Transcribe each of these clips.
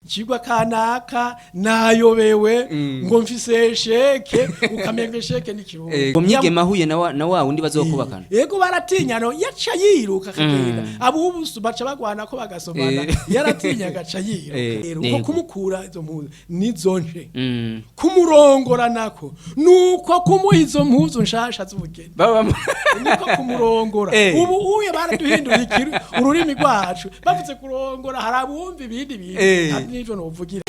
Ikigwa kanaka nayobewe ngo mfise échec, ukamenga échec n'ikirundi. Ngo mwigeme ahuye na wa wundi bazokubakana. Yego, baratinyano, yaca yiruka akagenda. Abubu baca bagwana ko bagasomana. Yaratinya agaca yiruka. Rero uko kumukura izo mpuzu nizo nje, kumurongora nako nuko kumuha izo mpuzu nshasha z'ubugeni, niko kumurongora. Ubu uye baraduhindura ururimi rwacu. Bavuze kurongora, hari abumva ibindi bintu. Nta n'ivyo novugira.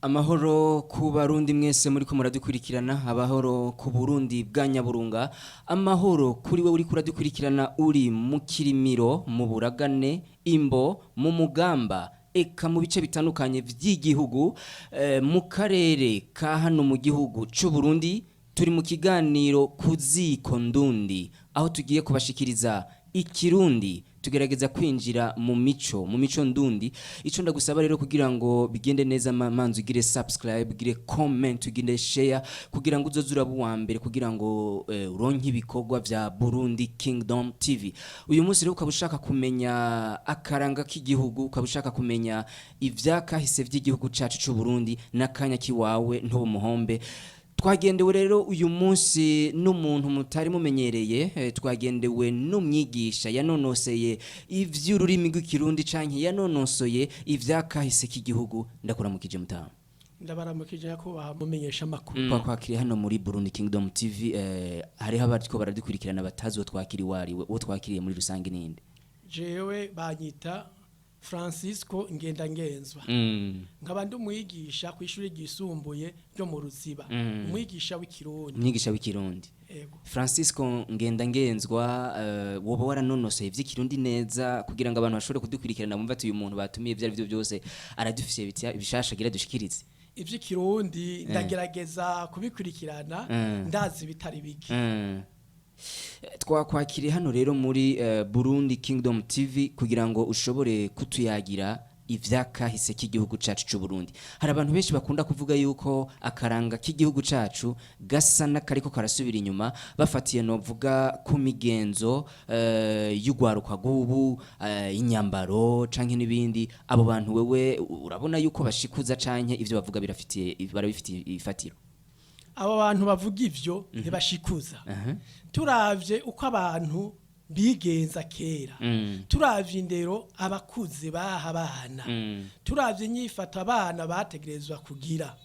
Amahoro ku Barundi mwese muri ko muradukurikirana, amahoro ku Burundi bwa Nyaburunga, amahoro kuri we uri kuradukurikirana uri mu Kirimiro, mu Buragane, Imbo, mu Mugamba, eka mu bice bitandukanye vy'igihugu, mu karere ka hano mu gihugu c'u Burundi. Turi mu kiganiro Ku Ziko Ndundi, aho tugiye kubashikiriza ikirundi, tugerageza kwinjira mu mico ndundi. Ico ndagusaba rero kugira ngo bigende neza, manzi ugire subscribe, ugire comment, ugire share, kugira ngo uzoze uraba uwa mbere, kugira ngo uronke ibikorwa vya Burundi Kingdom TV. Uyu munsi rero ukaba ushaka kumenya akaranga k'igihugu, ukaba ushaka kumenya ivyakahise vy'igihugu cacu c'u Burundi, n'akanya kiwawe ntubumuhombe. Twagendewe rero uyu munsi n'umuntu mutari mumenyereye, twagendewe n'umwigisha yanonoseye ivy'ururimi rw'ikirundi canke yanonosoye ivyakahise k'igihugu. Ndakuramukije, mutamu. Ndabaramukije, nyakubahwa mumenyesha amakuru. Twakwakiriye hano muri Burundi Kingdom TV. Hariho abariko baradukurikirana batazi uwo twakiriye wariwe. Uwo twakiriye muri rusange ninde? Jewe banyita Francisco Ngendangenzwa, nkaba ndi umwigisha ku ishuri ryisumbuye ryo mu Ruziba, umwigisha w'ikirundi. Umwigisha w'ikirundi. Yego. Francisco Ngendangenzwa, woba waranonosoye ivy'ikirundi neza kugira ngo abantu bashobore kudukurikirana bumve ati uyu muntu batumiye ivyo ari byo byose aradufitiye bishasha agira dushikirize. Ivy'ikirundi ndagerageza kubikurikirana, ndazi bitari bike. Twakwakiriye hano rero muri Burundi Kingdom TV kugira ngo ushobore kutuyagira ivyakahise k'igihugu cacu c'u Burundi. Hari abantu benshi bakunda kuvuga yuko akaranga k'igihugu cacu gasa n'akariko karasubira inyuma, bafatiye novuga ku migenzo y'ugwaruka rw'ubu, inyambaro canke n'ibindi. Abo bantu wewe urabona yuko bashikuza canke ivyo bavuga birafitiye barabifitiye ifatiro? Abo bantu bavuga ivyo ntibashikuza. Turavye uko abantu bigenza kera, turavye indero abakuze baha abana, turavye inyifato abana bategerezwa kugira,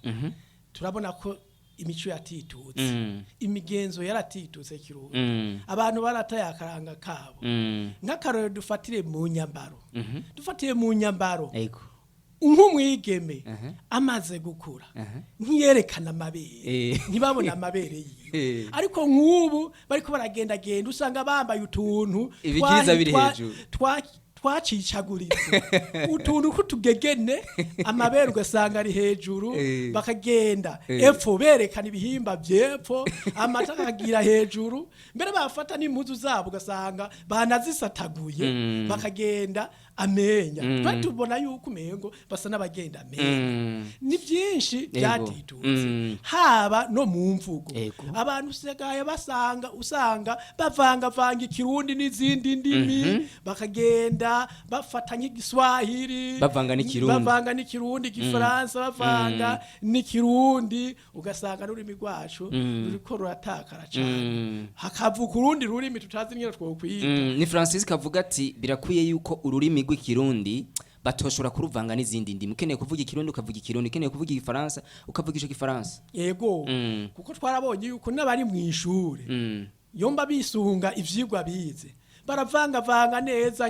turabona ko imico yatitutse, imigenzo yaratitutse kirundi. Abantu barataye akaranga kabo. Nk'akarorero, dufatire mu nyambaro, dufatire mu nyambaro. Nk'umwigeme amaze gukura ntiyerekana amabere, ntibabone amabere yiwe. Ariko nk'ubu bariko baragendagenda, usanga bambaye utuntu Ibikiriza biri hejuru. Twacicaguritse, utuntu tw'utugegene, amabere ugasanga ari hejuru, bakagenda epfo berekana ibihimba vy'epfo, amata akagira hejuru. Mbere bafata n'impuzu zabo ugasanga banazisataguye, bakagenda amenya. Twe tubona yuko umengo basa n'abagenda amenya. Ni byinshi byatitutse, haba no mu mvugo. Abantu usigaye basanga usanga bavangavanga ikirundi n'izindi ndimi, bakagenda bafata nk'igiswahili, Bavanga n'ikirundi. Bavanga n'ikirundi, igifaransa bavanga n'ikirundi, ugasanga n'ururimi rwacu ruriko ruratakara cane, hakavuka urundi rurimi tutazi ingene twokwita. Ni Francis kavuga ati birakwiye yuko ururimi rw'ikirundi batoshobora kuruvanga n'izindi ndimi. Ukeneye kuvuga ikirundi ukavuga ikirundi, ukeneye kuvuga igifaransa ukavuga ico gifaransa. Yego, kuko twarabonye yuko n'abari mu ishure yomba bisunga ivyigwa bize, baravangavanga neza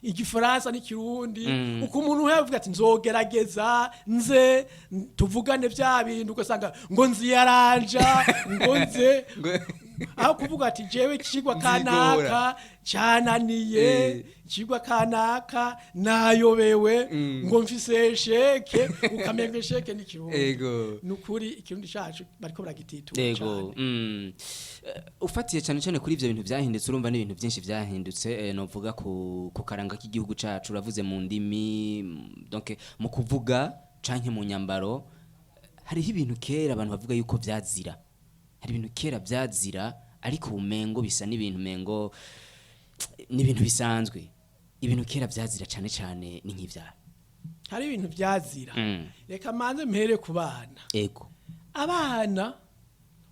igifaransa n'ikirundi. Uko umuntu yavuga ati nzogerageza nze tuvugane vya bintu, ugasanga ngo nziyaranja, ngo nze, aho kuvuga ati jewe ikigwa kanaka cananiye, ikigwa kanaka nayobewe, ngo mfise échec, ukamenga échec n'ikirundi. Nukuri ikirundi cacu bariko baragititura cane. Ufatiye cyane cyane kuri ivyo bintu vyahindutse, urumva n'ibintu byinshi vyahindutse, novuga ku karanga k'igihugu cacu, uravuze mu ndimi, donc mu kuvuga canke mu nyambaro. Hariho ibintu kera abantu bavuga yuko vyazira, hari ibintu kera vyazira, ariko umengo bisa n'ibintu, umengo n'ibintu bisanzwe. Ibintu kera vyazira cane cane ni nk'ivyaha. Hari ibintu byazira. Reka manze mpere ku bana. Abana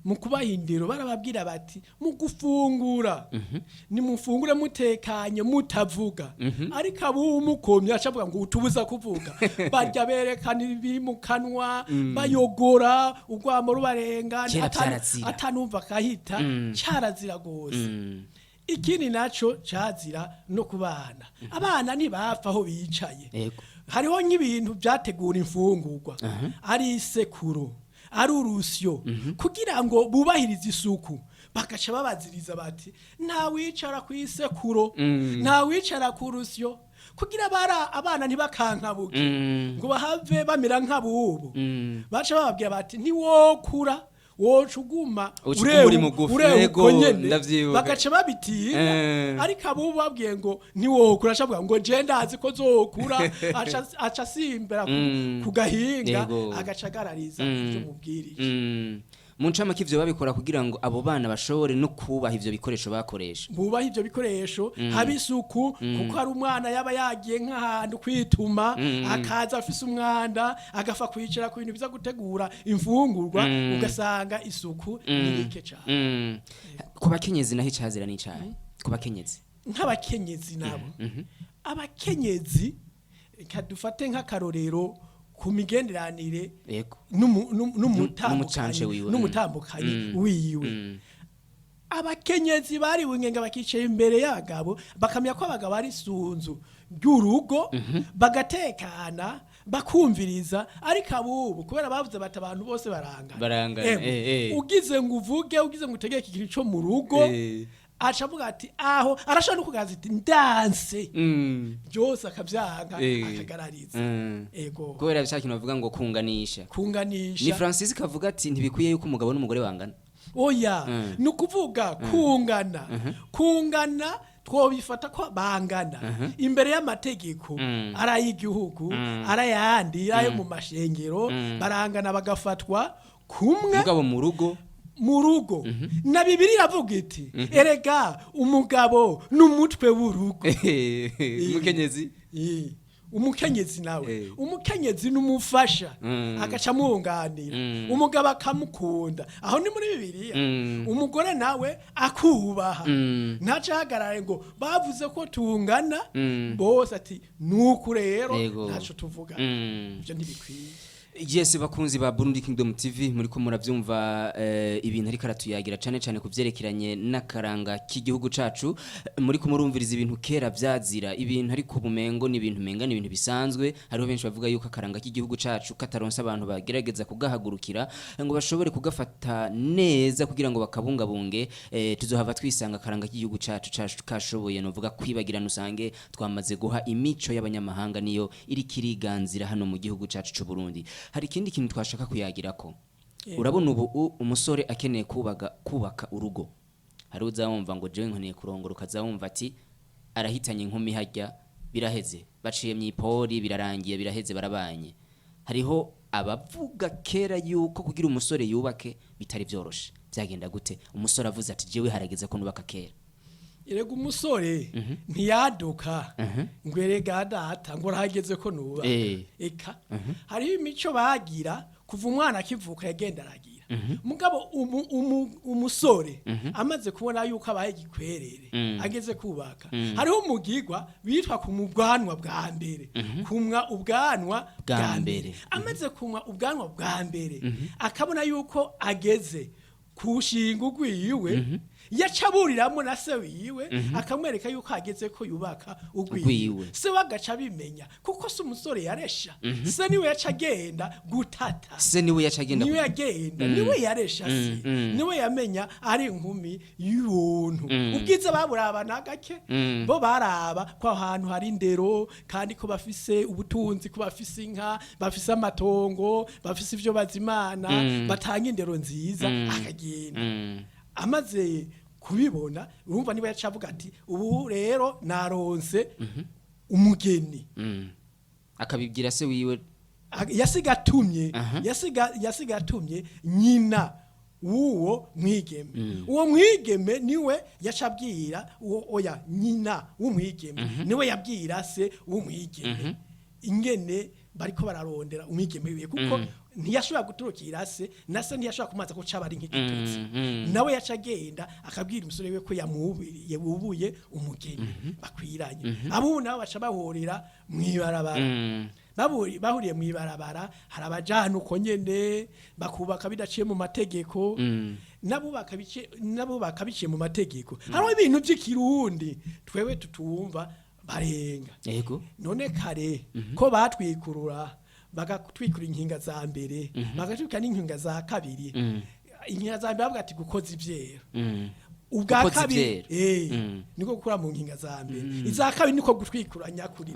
mu kubaha indero barababwira bati: mu gufungura nimufungure mutekanye, mutavuga. Ariko abumukomye acavuga ngo utubuza kuvuga, barya berekana ibiri mu kanwa, bayogora urwamo rubarenga. Kera vyarazira. Atanumva akahita, carazira gose. Ikindi naco cazira no ku bana, abana ntibapfa aho bicaye. Hariho nk'ibintu byategura imfungurwa, ari isekuru, ari urusyo, kugira ngo bubahirize isuku bagaca babaziriza bati: nta wicara ku isekuro, nta wicara ku rusyo, kugira bara abana ntibakankabuke ngo bahave bamera nk'abubu. Baca bababwira bati: ntiwokura, woca uguma Uca uguma uri mugufi. ureba Yego, uko nyene. ndavyibuka. Bagaca babitinya. Ariko abubu babwiye ngo ntiwokura, aca ngo je ndazi ko zokura, aca asimbera ku gahinga, agaca agarariza ivyo mubwirije. Mu ncamake, ivyo babikora kugira ngo abo bana bashobore no kubaha ivyo bikoresho bakoresha. Bubaha ivyo bikoresho, haba isuku, kuko hari umwana yaba yagiye nk'ahantu kwituma, akaza afise umwanda, agafa kwicara ku bintu biza gutegura imfungurwa, ugasanga isuku ni rike cane. Ku bakenyezi naho icazira n'icahe ku bakenyezi? Nk'abakenyezi nabo, abakenyezi, reka dufate nk'akarorero ku migenderanire N'umucance wiwe. n'umutambukanyi wiwe. Abakenyezi bari wingenga, bakicaye imbere y'abagabo, bakamenya ko abagabo ari isunzu ry'urugo, bagatekana, bakumviriza. Ariko abubu kubera bavuze bati abantu bose barangana. Barangana, Emwe, ugize ngo uvuge, ugize ngo utegeke ikintu co mu rugo, aca avuga ati aho arashobora no kugaza ati ndanse, byose akavyanga, akagarariza. Ego. Kubera bya kintu bavuga ngo kunganisha. Kunganisha. Ni Francis kavuga ati ntibikwiye yuko umugabo n'umugore bangana. Oya, ni ukuvuga kungana, kungana twobifata ko bangana imbere y'amategeko, ari ay'igihugu, ari ayandi, ayo mu mashengero, barangana, bagafatwa kumwe. Mugabo mu rugo? Mu rugo na Bibiri iravuga iti: erega umugabo n'umutwe w'urugo. Umukenyezi? Umukenyezi nawe, umukenyezi n'umufasha, agaca amwunganira, umugabo akamukunda, aho ni muri Bibiliya. Umugore nawe akubaha, ntacahagarare ngo bavuze ko tungana bose, ati nuku rero ntaco tuvuga, ivyo ntibikwiye. Yes, bakunzi ba Burundi Kingdom TV, muriko muravyumva ibintu ariko aratuyagira cane cane kuvyerekeranye n'akaranga k'igihugu cacu. Muriko murumviriza ibintu kera vyazira, ibintu ariko bumengo ni ibintu menga ni ibintu bisanzwe. Hariho benshi bavuga yuko akaranga k'igihugu cacu kataronse abantu bagerageza kugahagurukira ngo bashobore kugafata neza kugira ngo bakabungabunge. Tuzohava twisanga akaranga k'igihugu cacu kashoboye novuga kwibagirana, usange twamaze guha imico y'abanyamahanga niyo iriko iriganzira hano mu gihugu cacu c'u Burundi. Hari ikindi kintu twashaka kuyagirako. Urabona ubu umusore akeneye kubaka urugo, hari uzawumva ngo jewe nkeneye kurongora, ukazawumva ati arahitanye inkumi hajya, biraheze, baciye mw'ipori, birarangiye, biraheze, barabanye. Hariho abavuga kera yuko kugira umusore yubake bitari vyoroshe. Byagenda gute umusore avuze ati jewe harageze ko nubaka kera? Erega umusore ntiyaduka ngo erega data ngo urahageze ko nuba. Eka, hariho imico bagira kuva umwana akivuka, yagenda aragira. Mugabo umusore amaze kubona yuko abaye igikwerere, ageze kubaka, hariho umugigwa bitwa ku ubwanwa bwa mbere, kumwa ubwanwa bwa bwa mbere. mbere. Amaze kumwa ubwanwa bwa mbere, akabona yuko ageze kushinga ugwiwe, yacaburiramo na se wiwe, akamwereka yuko ageze ko yubaka ugwiwe. Ugwiwe, se we agaca abimenya, kuko se umusore yaresha, se niwe yaca agenda gutata. Se niwe yaca agenda. Niwe yagenda, niwe yaresha se, niwe yamenya ari inkumi y'ubuntu. Ubwiza baburabana gake, bo baraba ko aho hantu hari indero, kandi ko bafise ubutunzi, ko bafise inka, bafise amatongo, bafise ivyo bazimana, batanga indero nziza, akagenda. Amaze kubibona, urumva niba yaca avuga ati ubu rero naronse umugeni. Akabibwira se wiwe. Yasiga atumye, yasiga atumye nyina. w'uwo mwigeme. Uwo mwigeme niwe yaca abwira uwo, oya, nyina w'umwigeme niwe yabwira se w'umwigeme ingene bariko bararondera umwigeme wiwe, kuko ntiyashobora guturukira se, na se ntiyashobora kumaza ko caba ari nk'igitutsi. Nawe yaca agenda akabwira umusore we ko yamubiriye wubuye umugeni bakwiranye. Abo nabo baca bahurira mw'ibarabara. Bahuriye mw'ibarabara, hari abajana uko nyene bakubaka bidaciye mu mategeko, n'abubaka biciye mu mategeko. Hariho ibintu by'ikirundi twewe tutumva barenga. None kare ko batwikurura, bagatwikura inkinga za mbere, bagatwikura n'inkinga za kabiri. Inkinga za mbere bavuga ati gukoza ivyera. Ubwa Gukoza kabiri ivyera. Niko gukura mu nkinga za mbere, iza kabiri niko gutwikura nyakuri.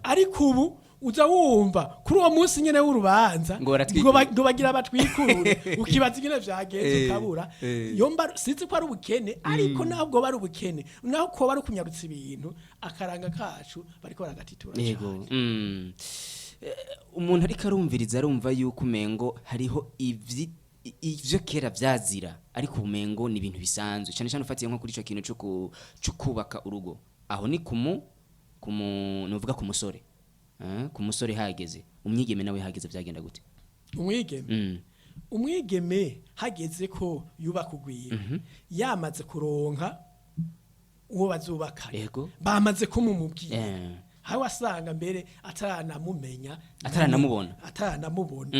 Ariko ubu uza wumva kuri uwo munsi nyene w'urubanza Ngo baratwikurura. ngo bagira batwikurure, ukibaza ingene vyagenze ukabura. Yomba sinzi ko ari ubukene, ariko naho bwo bari ubukene, naho ko bari kunyarutsa ibintu, akaranga kacu bariko baragatitura cane. Umuntu ariko arumviriza arumva yuko umengo hariho ivyo kera vyazira, ariko umengo ni ibintu bisanzwe, cyane cyane ufatiye nko kuri ico kintu cyo kubaka urugo. Aho ni kumu nuvuga ku musore. Ku musore hageze, umwigeme nawe hageze byagenda gute? Umwigeme, umwigeme hageze ko yubaka ugwira, yamaze kuronka uwo bazubakana, bamaze kumumubwira, aho wasanga mbere ataranamumenya. Ataranamubona. Ataranamubona.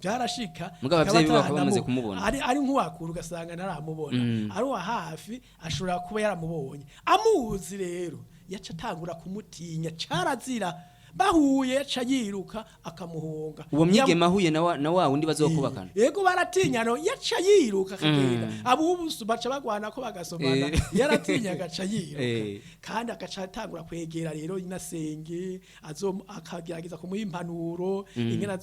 Byarashika. Mugabo akaba abavyeyi biwe bakaba bamaze kumubona. Ari nk'uwakura ugasanga ntaramubona, ari uwa hafi ashobora kuba yaramubonye amuzi. Rero yaca atangura kumutinya, carazira bahuye yaca yiruka akamuhunga. Uwo mwigeme ahuye na wa wundi bazokubakana. Yego, baratinyano, yaca yiruka akagenda. Abubu baca bagwana ko bagasomana. Yaratinya agaca yiruka. Kandi agaca atangura kwegera rero inasenge, azo akagerageza kumuha impanuro ingene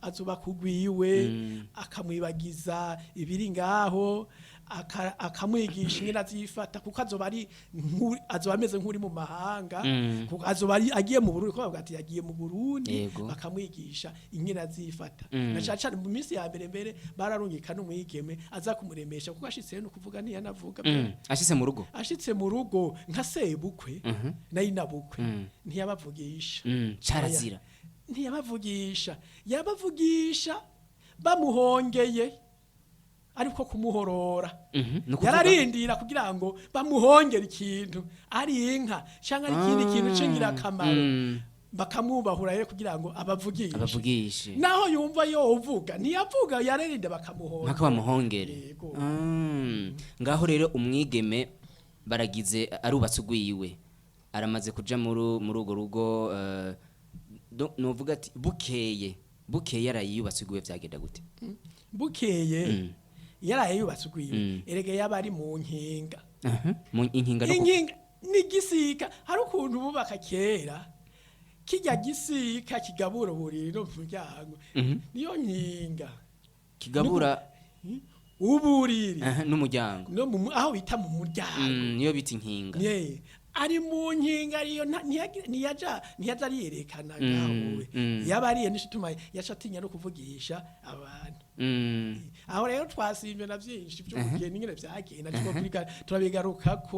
azoba kugwiwe, akamwibagiza ibiri ngaho, akamwigisha ingene azifata, kuko azoba ari azoba ameze nk'uri mu mahanga, kuko azoba ari agiye mu Burundi, kuko bavuga ati yagiye mu Burundi. Bakamwigisha ingene azifata. Na cane cane mu minsi ya mbere mbere bararungika n'umwigeme aza kumuremesha, kuko ashitse no kuvuga ntiyanavuga. Ashitse mu rugo. Ashitse mu rugo nka sebukwe na inabukwe ntiyabavugisha. Carazira. Ntiyabavugisha, yabavugisha bamuhongeye, ariko kumuhorora. Ni ukuvuga- Yararindira kugira ngo bamuhongere ikintu, ari inka cyangwa ari ikindi kintu c'ingirakamaro, bakamwubahura rero kugira ngo abavugishe. Abavugishe. Naho yumva yovuga ntiyavuga, yararinda bakamuhongera. Mpaka bamuhongere. Yego. Ngaho rero umwigeme baragize, arubatse ugwiwe, aramaze kuja muri urwo rugo, novuga ati bukeye bukeye arayubatse ugwiwe, vyagenda gute? Bukeye yaraye yubatse ugwiwe, erega yaba ari mu nkinga. Aha. Mu inkinga no Inkinga ni igisika. Hari ukuntu bubaka kera, kijya gisika kigabura uburiri no mu muryango, niyo nkinga. Kigabura Uburiri aha, n'umuryango. No aho bita mu muryango. Niyo bita inkinga. Ye, ari mu nkinga ariyo ntiyaja ariyerekana ngaho we. Yaba ariye nishituma yaca atinya no kuvugisha abantu. Aho rero twasimbe na byinshi by'ubugeni ingene vyagenda, tuko turabigarukako.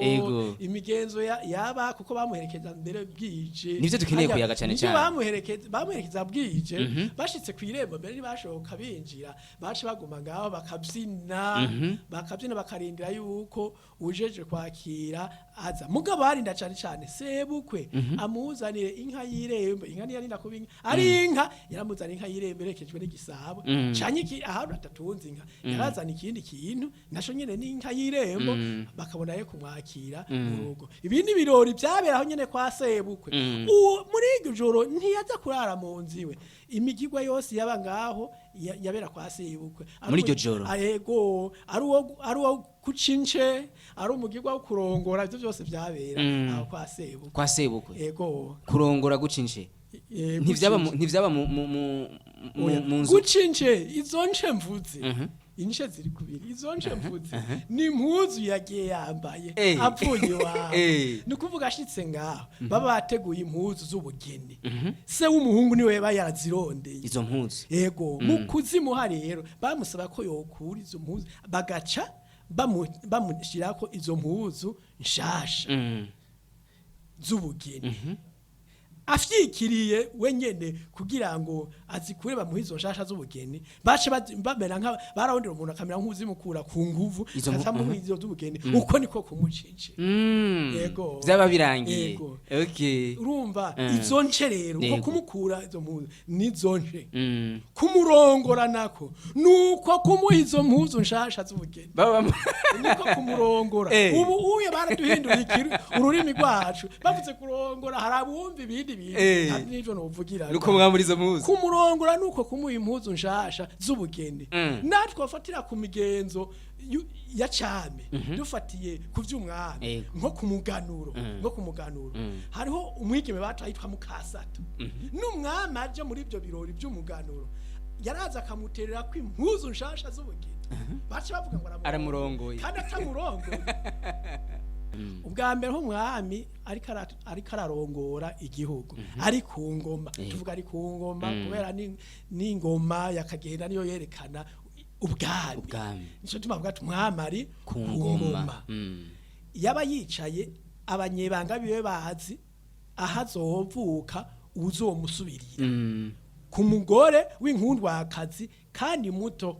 Imigenzo yaba kuko bamuherekeza mbere bwije. Nivyo dukeneye Harya- kuyaga cane nivyo cane. bamuherekeza bwije, bashitse kw'irembo mbere ntibashoka binjira, baca baguma ngaho bakabyina, bakabyina, bakarindira yuko ujeje kwakira aza. Mugabo barinda cane cane sebukwe amuzanire inka y'irembo. Inka ntiyarinda kuba inka, ari inka yaramuzanira, inka y'irembo irekejwe n'igisabo canke iki. Ahantu atatunze inka yarazana ikindi kintu naco nyene n'inka y'irembo, bakabona yo kumwakira mu rugo. Ibindi birori byabera aho nyene kwa sebukwe. Uwo muri iryo joro ntiyaza kurara mu nzu iwe, imigigwa yose yaba ngaho yabera kwa sebukwe. Muri iryo joro? Yego, ari uwo kucince, ari umugigwa wo kurongora, ivyo byose byabera aho kwa sebukwe. Kwa sebukwe. Yego. Kurongora, gucince. Ntivyaba Gucince. mu- ntivyaba mu mu mu mu Oya, mu nzu. Gucince, izo nce mvuze. Ince ziri kubiri. Izo nce mvuze ni impuzu yagiye yambaye apfuye iwabo. Ni ukuvuga ashitse ngaho baba bateguye impuzu z'ubugeni, se w'umuhungu niwe yaba yarazirondeye Izo mpuzu. Yego. Mu kuzimuha rero bamusaba ko yokura izo mpuzu, bagaca bamushyirako izo mpuzu nshasha z'ubugeni, afyikiriye wenyene kugira ngo azikure, bamuhe izo nshasha z'ubugeni. Bace bamera nka bararondera umuntu akamera nk'uzimukura ku nguvu, Izo akamuha izo z'ubugeni. Uko niko kumucinjira. Yego. Byaba birangiye. Yego. Urumva, izo nce rero uko kumukura izo mpuzu nizo nce, kumurongora nako nuko kumuha izo mpuzu nshasha z'ubugeni, Baba niko kumurongora. Ubu uye baraduhinduriye ururimi rwacu, bavuze kurongora hari abumva ibindi bintu, hari n'ivyo novugira. Nuko mwamuri izo mpuzu. Kumurongora nuko kumuha impuzu nshasha z'ubugeni. Natwe bafatira ku migenzo ya came, dufatiye ku vy'umwami, nko ku muganuro, nko ku muganuro hariho umwigeme bataye yitwa Mukasato, n'umwami aje muri ibyo birori by'umuganuro yaraza akamuterera ko impuzu nshasha z'ubugeni. Baca bavuga ngo Aramurongoye. kandi atamurongoye. Ubwa mbere nk'umwami ariko ararongora igihugu, ari ku ngoma, tuvuga ari ku ngoma kubera n'ingoma yakagenda niyo yerekana ubwami. Ubwami. Nico tuma bavuga ati umwami ari ku ngoma. Yaba yicaye, abanyebanga biwe bazi aho azovuka uzomusubirira ku mugore w'inkundwakazi kandi muto,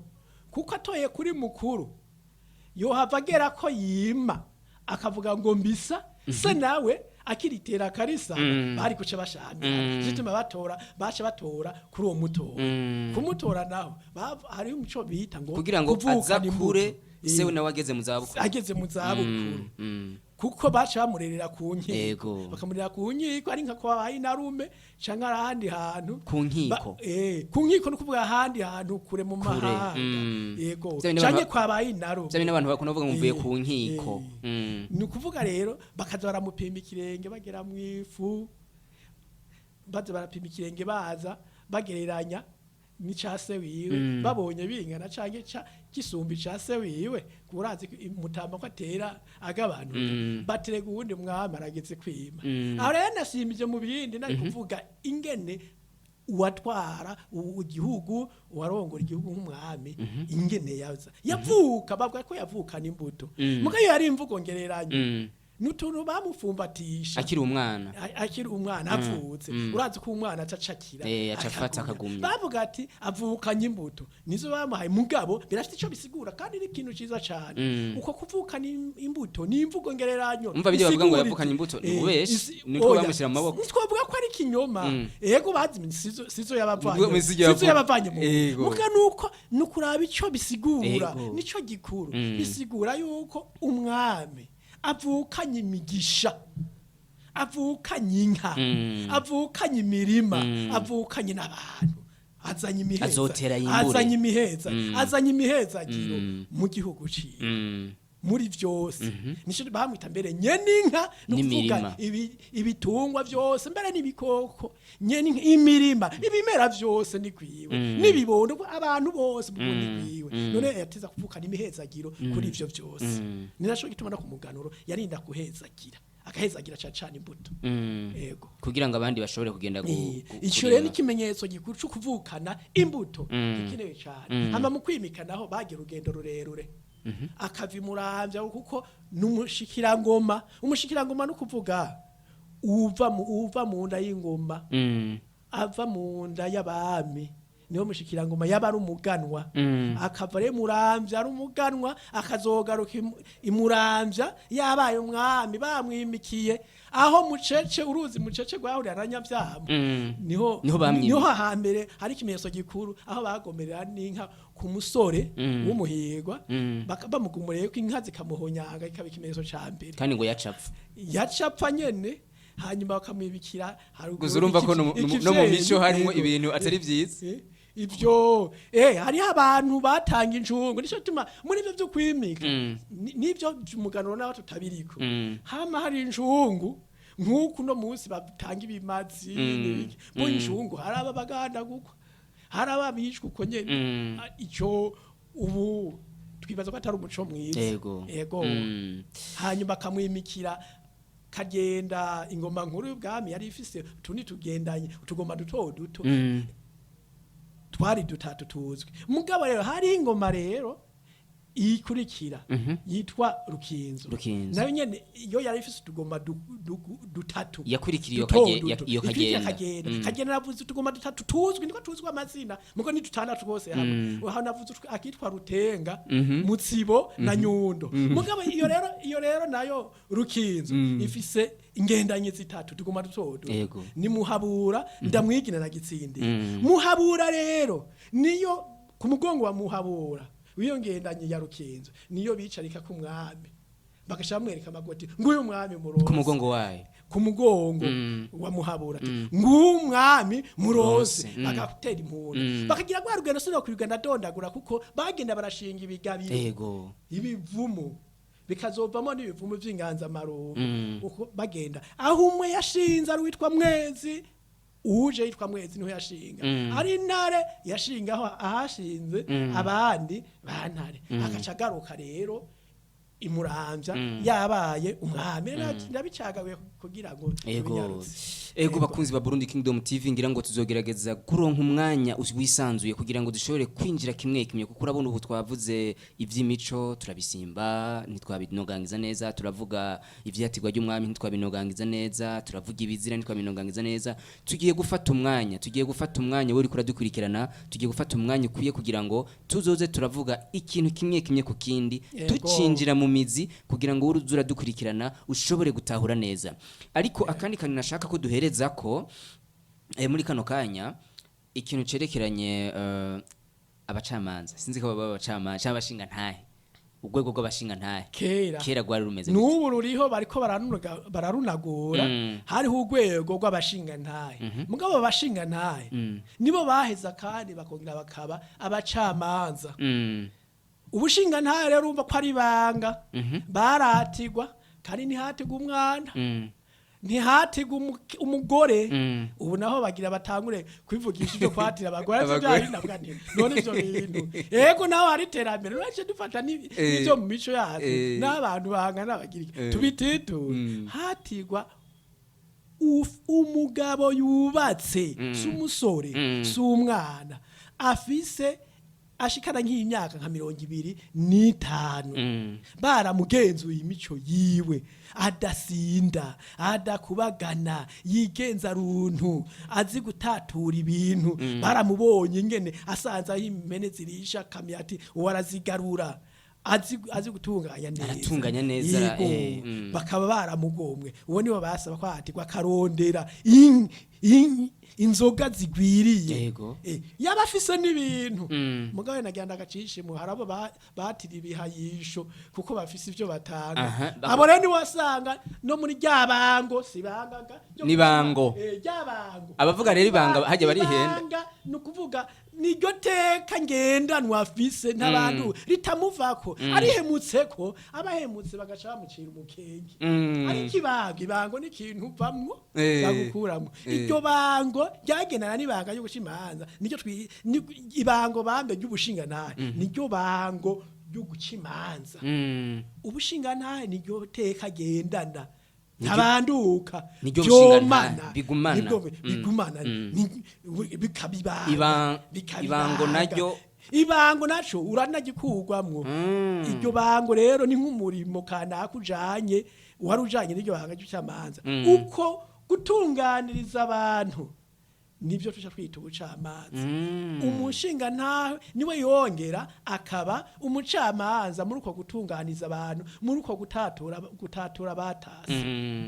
kuko atoye kuri mukuru yohava agera ko yima akavuga ngo mbisa se, nawe akiritera akarisa, bari guca bashamira. Gituma batora, baca batora kuri uwo mutora. Kumutora naho hariho umuco bita ngo Kugira ngo kuvukana aza imbuto. kure, se nawe ageze mu zabukuru. Ageze mu zabukuru, kuko baca bamurerera ku nkiko. Bakamurera ku nkiko, ari nka kwa inarume canke ahandi hantu. Ku nkiko. Ku nkiko ni ukuvuga ahandi hantu kure mu Kure, mahanga. Yego. Vya bindi Canke abantu kwa ba inarume. Bya bindi abantu bakunda kuvuga ngo mvuye ku nkiko. Ni ukuvuga rero bakaza baramupima ikirenge, bagera mu ifu baza barapima ikirenge, baza bagereranya n'ica se wiwe. Babonye bingana canke gisumba ica se wiwe, urazi ko umutama ko atera agabanuka, baterega uwundi mwami arageze kwima. Aho rero nasimbije mu bindi, nari kuvuga ingene uwatwara igihugu, uwarongora igihugu nk'umwami, ingene yaza yavuka. Bavuga ko yavukana imbuto, muga iyo yari imvugo ngereranyo, n'utuntu bamufumbatisha Akiri umwana. Akiri umwana avutse. Urazi ko umwana acacakira, Aca afata akagumya. Bavuga ati avukanye imbuto, nizo bamuhaye. Mugabo birafite ico bisigura kandi ni ikintu ciza cane. Uko kuvukana imbuto ni imvugo ngereranyo. Umva bijya bavuga ngo Isigura yavukanye imbuto, ni ububeshi, nitwo oya, bamushyira mu maboko. Ntitwovuga ko ari ikinyoma. Ego, bazi sizo yabavanye, Ubwo sizo sizo yabavanye mu muga nuko nukuraba ico bisigura, nico gikuru. Bisigura yuko umwami avukanye imigisha, avukanye inka, avukanye imirima, avukanye n'abantu, azanye imiheza, Azotera yimbure. azanye imiheza, azanye imihezagiro mu gihugu ciwe, muri vyose. Nico bamwita mbere nyeninka, ni ukuvuga N'imirima. ibitungwa vyose, mbere n'ibikoko, nyeninka, imirima, ibimera vyose ni kwiwe, n'ibibondo, abantu bose ubwo ni kwiwe. None yateza kuvukana imihezagiro kuri ivyo vyose. Ni naco gituma no ku muganuro yarinda kuhezagira, akahezagira cane cane imbuto. Yego. Kugira ngo abandi bashobore kugenda Ico rero kurima. ni ikimenyetso gikuru co kuvukana imbuto, gikenewe cane. Hama mu kwimika naho bagira urugendo rurerure, akava imuramvya kuko n'umushikirangoma. Umushikirangoma no kuvuga uva mu nda y'ingoma, ava mu nda y'abami, niho mushikirangoma yaba ari umuganwa. Akava rero muramvya ari umuganwa, akazogaruka imuramvya yabaye umwami, bamwimikiye aho Mucece, uruzi Mucece rwahurira na Nyavyamo. Niho Niho bamwimikiye. Niho hambere hari ikimenyetso gikuru aho bagomerera n'inka ku musore w'umuhigwa, bamugumuriye ko inka zikamuhonyanga, ikaba ikimenyetso ca mbere. Kandi ngo yacapfa. Yacapfa nyene, hanyuma bakamwibikira haruguru. Gusa urumva ko no mu mico harimo Yego. ibintu atari vyiza. Ivyo hariho abantu batanga incungu, nico gituma muri ivyo vyo kwimika n'ivyo umuganuro naho tutabiriko, hama hari incungu nk'uku no munsi batanga ibimazi n'ibiki bo incungu, hari aba baganda gukwa, hari aba bishwe uko nyene. Ico Ubu twibaza ko atari umuco mwiza. Yego. Yego. Hanyuma akamwimikira Kagenda, ingoma nkuru y'ubwami yari ifise utundi tugendanye, utugoma duto duto, twari dutatu tuzwi. Mugabo rero hari ingoma rero ikurikira yitwa Rukinzo. Rukinzo. Nayo nyene iyo yari ifise utugoma dutatu. Yakurikira iyo Duto duto. iyo Ikurikira Kagenda. Kagenda. Kagenda navuze utugoma dutatu tuzwi, niko tuzwi amazina, mugo ni dutandatu twose hamwe. Aho navuze akitwa Rutenga, Mutsibo na Nyundo. Mugabo iyo rero nayo Rukinzo ifise ingendanyi zitatu, tugoma duto duto. Ni Muhabura, Ndamwigina na Gitsindi. Muhabura rero niyo ku mugongo wa Muhabura w'iyo ngendanyi ya Rukinzo niyo bicarika ku mwami, bagasha bamwereka amagoti, nguyu mwami muronse. Ku mugongo wayo. Ku mugongo wa Muhabura, ati nguyu mwami muronse. Muronse, Bagatera impundu, bakagira rwa rugendo sino kwigana ndondagura, kuko bagenda barashinga ibigabiro, ibivumu, bikazovamo n'ibivumu by'inganzamarumbu. Uko bagenda, aho umwe yashinze ari uwitwa Mwezi, uje yitwa Mwezi niho yashinga, ari Ntare yashinga aho ahashinze abandi ba Ntare, agaca agaruka rero imuramvya yabaye umwami. Ndabicagaguye kugira ngo tubinyarutse. Ego, bakunzi ba Burundi Kingdom TV, ngira ngo tuzogerageza kuronka umwanya wisanzuye kugira ngo dushobore kwinjira kimwe kimwe, kuko urabona ubu twavuze ivy'imico turabisimba, ntitwabinogangiza neza, turavuga ivyatigwa ry'umwami ntitwabinogangiza neza, turavuga ibizira ntitwabinogangiza neza. Tugiye gufata umwanya uri kuradukurikirana, tugiye gufata umwanya ukwiye kugira ngo tuzoze turavuga ikintu kimwe kimwe ku kindi, tucinjira mu mizi kugira ngo uruze uradukurikirana ushobore gutahura neza. Ariko akandi kantu nashaka ko duhereza ko muri kano kanya, ikintu cerekeranye abacamanza, sinzi ko baba abacamanza cyangwa abashinga ntahe, urwego rw'abashinga ntahe. Kera. Kera rwari rumeze gute? N'ubu ruriho, bariko bararunagura. Hariho urwego rw'abashingantahe, mugabo abashingantahe nibo baheza kandi bakongera bakaba abacamanza. Ubushingantahe rero urumva ko ari ibanga, baratigwa, kandi ntihatigwa umwana, ntihatigwa umugore. Ubu naho bagira batangure kwivugisha ibyo kwatira abagore, ariko Abagore. byari ndavuga nti none ivyo bintu, yego naho hari iterambere, none dufata n'ibyo mu mico yacu n'abantu bangana bagira iki? Tubititure. Hatigwa umugabo yubatse, si umusore, si umwana, afise ashikana nk'imyaka nka 25, baramugenzuye imico yiwe, adasinda, adakubagana, yigenza runtu, azi gutatura ibintu, baramubonye ingene asanze aho impene zirisha akamya ati uwo arazigarura, azi gutunganya neza. Aratunganya neza. Yego. Bakaba baramugomwe, uwo nibo basaba ko ahatirwa akarondera inzoga zigwiriye. Yaba afise n'ibintu, mugabo nagira ndagacishe mu harabo batira ibihayisho kuko bafise ivyo batanga. Abo rero niwasanga no muri rya bango, si bangaga ryo. Ni bango. Rya bango. Abavuga rero ibanga hajya barihenda. Ibanga ni ukuvuga niryo teka ngendanwa afise n'abantu ritamuvako, arihemutseko abahemutse bagaca bamucira umukenge. Ariko ibango ni ikintu uvamwo, bagukuramo. Iryo bango ryagenana n'ibanga ryo guca imanza, niryo ibango bambe ry'ubushingantahe, niryo bango ryo guca imanza. Ubushingantahe niryo teka gendana ntabanduka. Niryo vyomana, bushingantahe, bigumana. Nibwo bigumana, bikabibanga, Ibango naryo. Ibango naco uranagikurwamwo. Iryo bango rero ni nk'umurimo kanaka ujanye, wari ujanye n'iryo banga ry'ucamanza, uko gutunganiriza abantu nibyo tuca twita ubucamanza. Umushingantahe niwe yongera akaba umucamanza muri uko gutunganiza abantu, muri uko gutatura batase.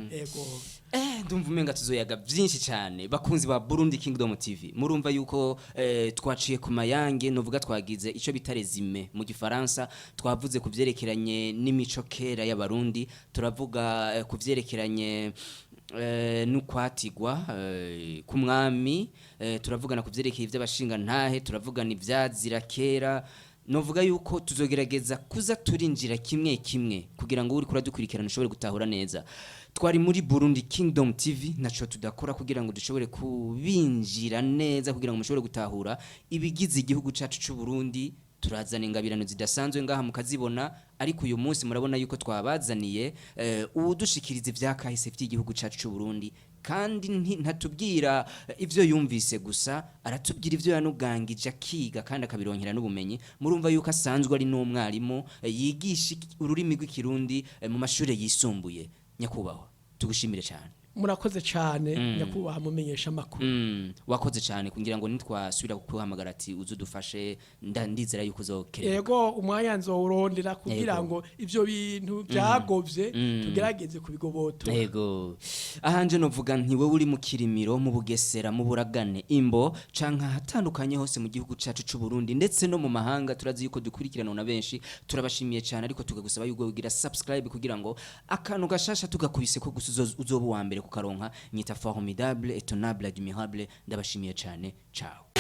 Ego. Ndumva umenga tuzoyaga byinshi cyane. Bakunzi ba Burundi Kingdom TV, murumva yuko twaciye ku mayange, novuga twagize ico bita résumé mu gifaransa. Twavuze ku vyerekeranye n'imico kera y'abarundi, turavuga ku vyerekeranye n'ukwatigwa k'umwami, turavugana ku vyerekeye ivy'abashinga ntahe, turavugana ivyazira kera. Novuga yuko tuzogerageza kuza turinjira kimwe kimwe kugira ngo uri kuradukurikirana ushobore gutahura neza. Twari muri Burundi Kingdom TV, naco tudakora kugira ngo dushobore kubinjira neza, kugira ngo mushobore gutahura ibigize igihugu cacu c'u Burundi. Turazana ingabirano zidasanzwe ngaha mukazibona, ariko uyu munsi murabona yuko twabazaniye uwudushikiriza ivyakahise vy'igihugu cacu c'u Burundi, kandi ntatubwira ivyo yumvise gusa, aratubwira ivyo yanugangije akiga kandi akabironkera n'ubumenyi. Murumva yuko asanzwe ari n'umwarimu, yigisha ururimi rw'Ikirundi mu mashure yisumbuye. Nyakubahwa, tugushimire cyane. Murakoze cyane, nyakubahwa mumenyesha amakuru. Wakoze cyane kugira ngo nitwasubira kuguhamagara ati uze udufashe, ndizera yuko uzokerebuka. Yego, umwanya nzowurondera kugira ngo ivyo bintu byagovye tugerageze kubigobotora. Yego. Ahanje novuga nti wewe uri mu Kirimiro, mu Bugesera, mu Buragane, Imbo canke ahatandukanye hose mu gihugu cacu c'u Burundi, ndetse no mu mahanga, turazi yuko dukurikirana na benshi. Turabashimiye cyane, ariko tukagusaba yuko ugira subscribe kugira ngo akantu gashasha tugakubise ko gusa uzoba uwa mbere kukaronka. Nyita formidable, étonnable, admirable. Ndabashimiye cyane. Ciao.